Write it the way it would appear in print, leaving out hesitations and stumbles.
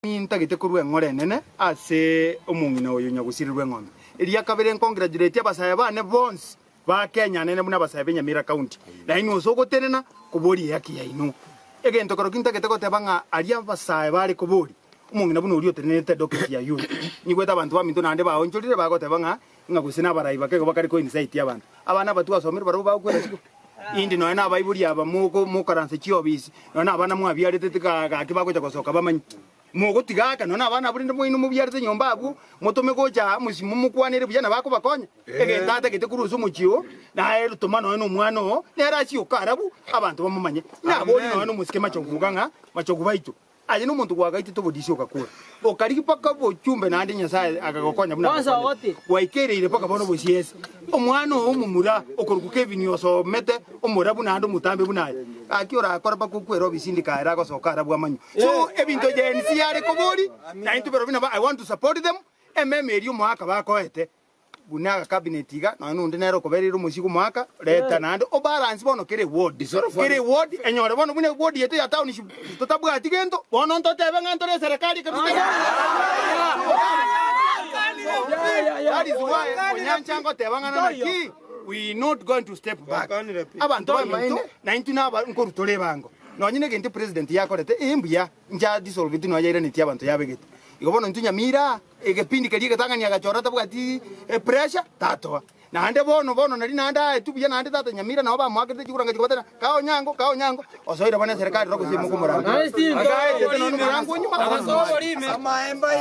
Nintagete korua eng'ora enene ase omong'ina oyo nyagosirirwe eng'ombe. Eria kabere nkongratulate abasae bane bonsi ba Kenya nene buna abasae be Nyamira County, na inwe ase ogotenena koboria ehaki yaino. Egento kerokio ntagete goteba ng'a aria abasae bare koboria, omong'ina buna oria otenenerete docket ya youth. Nyigwete abanto baminto naende baonchorire bagoteba ng'a ng'a gose nabarai bake igo bakare koincite abanto. Abana aba twasomire barabwo bagokwera isiko. Indi nonya nabaibori aba moko mokaranse chiobisi, nonya nabana mwabiarete tiga gaki bagocha gosoka bamanye. Mogotiga aka nonya nabana abwo rende mwaino mobiarete nyomba abwo, motome gocha aa mosi momokwanere buya nabo akobakonya. Egento atagete korwa ase omochie oo, naye toma nonya nomwana oo, nere asioke arabwo, abanto bamomanye. Nabori nonya nomosike machogu iga ng'a machogu baito. Aye nomonto gwagaitete obodisi ogakora, okarigia mpaka obochumbe naende Nyasae akagokonya buna agokonyete. Gwaikereire mpaka bono obosiesi. Omwana oo omomura okorokwa Kevin osomete omorabu naende omotambe buna aye, gaki orakore mpaka okwere obisindi kaere agosoka arabwo amanywe. So ebinto Gen Z are kobori, naintwe barobwo nabo I want to support them, ememo eria omoaka bakoete. Buna agakabinet iga, nonya nonde nere okobereire omosigo omoaka, reta naende obalance bono kera eward. Kera eward enyore bono buna eward yaito ya township totabwati gento, bono ntotebe ng'a ntore eserekari ekero totari. That is why Onyancha ngoteba ng'a naki we not going to step back. Abanto baminto naintwe naba nkorwa tore ebango. Nonye na egento president yakorete, ee mbuya, inche dissolveti nonya yairaneti abanto yabegete. Igo bono intwe Nyamira aa. Egepindi keria egetang'ani agachora tabwati epressure, tatoa. Naende bono bono nari naende aetwe buya naende tata Nyamira nabo bamoakerete chiguranga chikobatera, kaa Onyango, kaa Onyango, osoire bono eserekari rogosia imoka omorango. Agaetete nonya omorango onyuma.